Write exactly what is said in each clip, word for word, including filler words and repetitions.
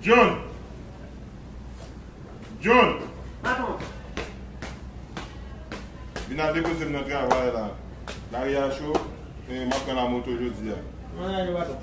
John! John! Patwon. Vin al depoze m nan travay la. Lari a cho, e m ap pran lamoto jodi a. Mwen ale, patwon.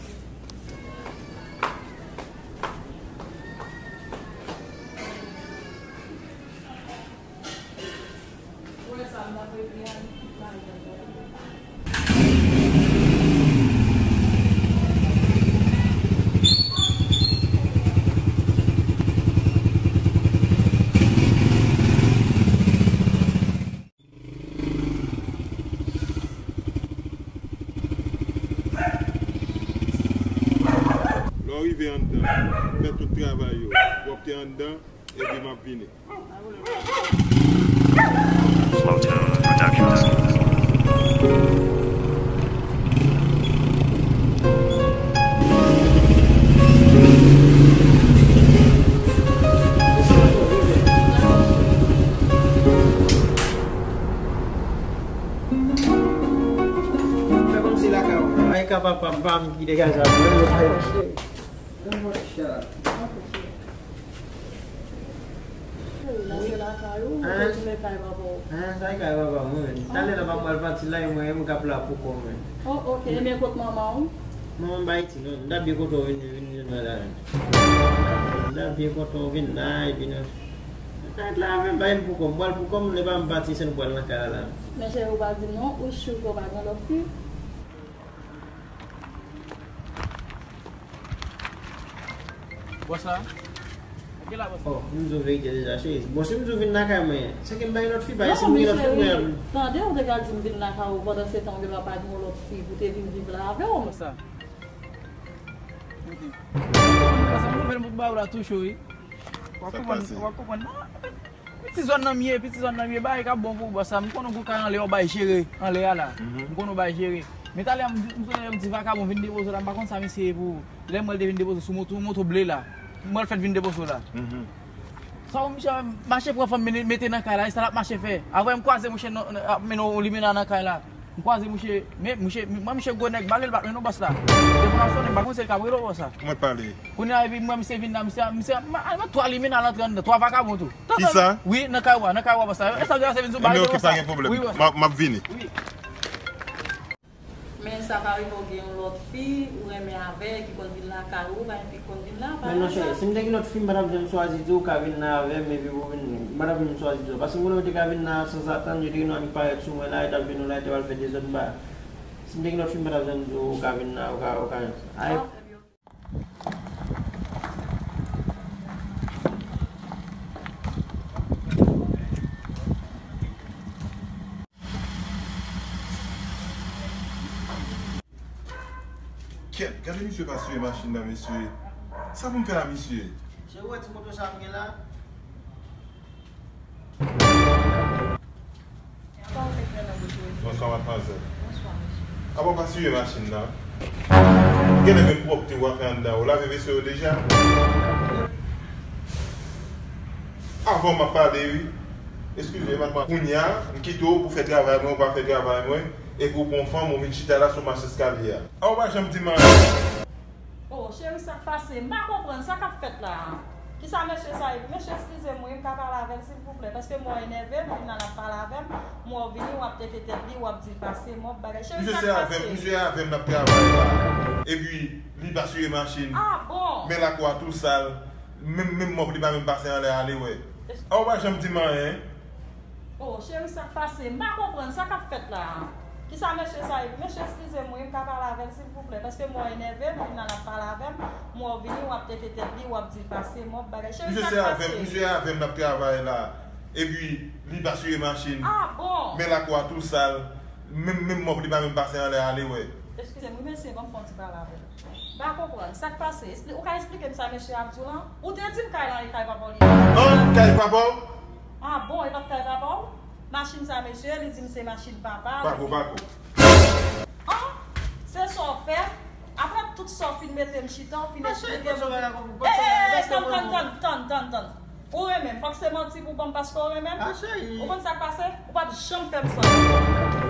Lè w rive anndan, fè tout travay yo. W ap te anndan, epi m ap vini. Motown Productions. Fè kòmsi lakay ou. Ay, ka papa m, pa m ki degaje a. Mwen, mwen, mwen, cheri. Mwen, mwen, cheri. Wi. An? An, sa e kay papa mwen, men. Talè la, papa m pral pati la, e mwen, e mwen k ap la pou kò mwen. Oh, ok. Ebyen, kot manman w? Manman m pa Ayiti, non. M ta byen kontan w vin, vin jwenn mwen la, men. M ta byen kontan w vin la, epi nou, nou ta ret la avè m, pa vin pou kò m. M pral pou kò m, lè pa m pati, se nou pral nan kay la, la. Men cheri, ou pa di m non, ou sure ke w pa gen lòt fi? Bòs la? Gen la, bòs la. Oh, m di w verite deja, cheri. Bon, si m di w vin lakay mwen, se ke m pa gen lòt fi, pa si m gen lòt fi, mwen. Tande, ou te ka di m vin lakay ou, pandan se tan ou genlè pa gen yon lòt fi pou te vin viv la avè w. Bòs la. Ok. Bòs la, m nouvèl m pou ba w la tou cho, wi. W ap konprann, w ap konprann. Non, piti zòn nan m ye, piti zòn nan m ye, bagay k ap bon pou ou, bòs la. M konnen w gon kay anlè, w bay jere, anlè a la. M konnen w bay jere. Men talè, m, m sonje yon ti vakabon vin depoze w la, m pa konn sa misye ye pou ou. Lè m wè l te vin depoze w sou moto, yon moto ble la. M wè l fèk vin depoze w la. Sa w, misye mache pran fanm mete nan kay la, e sa l ap mache fè. Apre m kwaze mouche nan, nan, ap mennen yon limena nan kay la. M kwaze mouche, men mouche, mwen mouche gwo nèg, m pa vle l bat mwen non bòs la. Telefòn ap sonnen, m pa konn si l ka rele w bòs la. Mwen pale. Kounye a epi m wè misye vin la, misye, misye, m, m, twa limena l antre anndan, twa vakabon tou. Kisa? Wi, nan kay ou a, nan kay ou a bòs la. E sa m te pase vin sou bagay. Ebyen, ok, pa gen pwoblèm. Wi, bòs la. M ap, m ap vini. Wi. Men sa ka rive w gen yon lòt fi ou renmen avè ki konn vin lakay ou, pa gen fi ki konn vin la, pa konn sa. Men non cheri, si m te gen lòt fi, m pa t ap janm chwazi di w ka vin la avè m, epi pou vin, m pa t ap janm chwazi di w. Paske m konnen w te ka vin la sanzatann, yo te gen annik parèt sou mwen la, yo t ap jwenn ou la, yo te pral fè dezòd, m pa, si m te gen lòt fi, m pa t ap janm di w ou ka vin la, ou ka, ou ka, ay. Kèt, gade misye pa siye machin nan, mesye. Sa pou m fè a misye? Se ou wè ti moto sa m gen la? Bonswa, madmwazèl. Bonswa, mesye. Apa w pa siye machin nan? Genlè menm pwòpte w a fè anndan, ou lave vese yo deja? Avan m ap pale, wi. Eskize, madmwazèl. Kounye a, m kite w pou fè travay mwen, ou pa fè travay mwen, epi w pran fanm, ou vin chita la sou mach eskalye a. A, ou pa janm di m anyen. Oh, cheri, sa k pase? M pa konprann sa k ap fèt la a. Kisa mesye sa ye? Mesye, eskize m, wi, m ka pale avè l, silvouplè? Paske m wè w enève, m vin la, l ap pale avè m. M wè w vini, w ap teke tèt li, w ap di l pase mòp, bagay. Cheri, sa k pase? Misye se avè m, misye avè m n ap travay la. Epi, li pa siye machin. Ah, bon? Men lakou a tou sal. Menm, menm mòp li pa menm pase anlè a, ale wè. A, ou pa janm di m anyen. Oh, cheri, sa k pase? M pa konprann sa k ap fèt la a. Kisa mesye sa ye? Mesye, eskize m, wi, m ka pale avè l, silvouplè? Paske m wè w enève, m vin la, l ap pale avè m. M wè w vini, w ap teke tèt li, w ap di l pase mòp, bagay. Cheri, sa k pase? Misye se avè m, misye avè m n ap travay la. Epi, li pa siye machin. Ah, bon? Men lakou a tou sal. Menm, menm mòp li pa menm pase anlè a, ale wè. Eskize m, wi, mesye, ban m fè yon ti pale avè l. M pa konprann. Sa k pase? Espli-, ou ka esplike m sa mesye a ap di w lan? Ou te di m kay lan e kay papa w li ye. An, kay papa w? Ah bon, e pa t kay papa w? Machin sa mesye, li di m se machin papa l. Pako, pako. An, se sa w fè? Apre tout sa w fin mete m chita, w fin esplike m. Eh, eh, eh, tann, tann, tann, tann, tann, tann. Ou renmen m, fòk se manti pou w ban m paske w renmen m? Ah, cheri. Ou konn sa k pase? Ou p ap janm fè m sa ankò.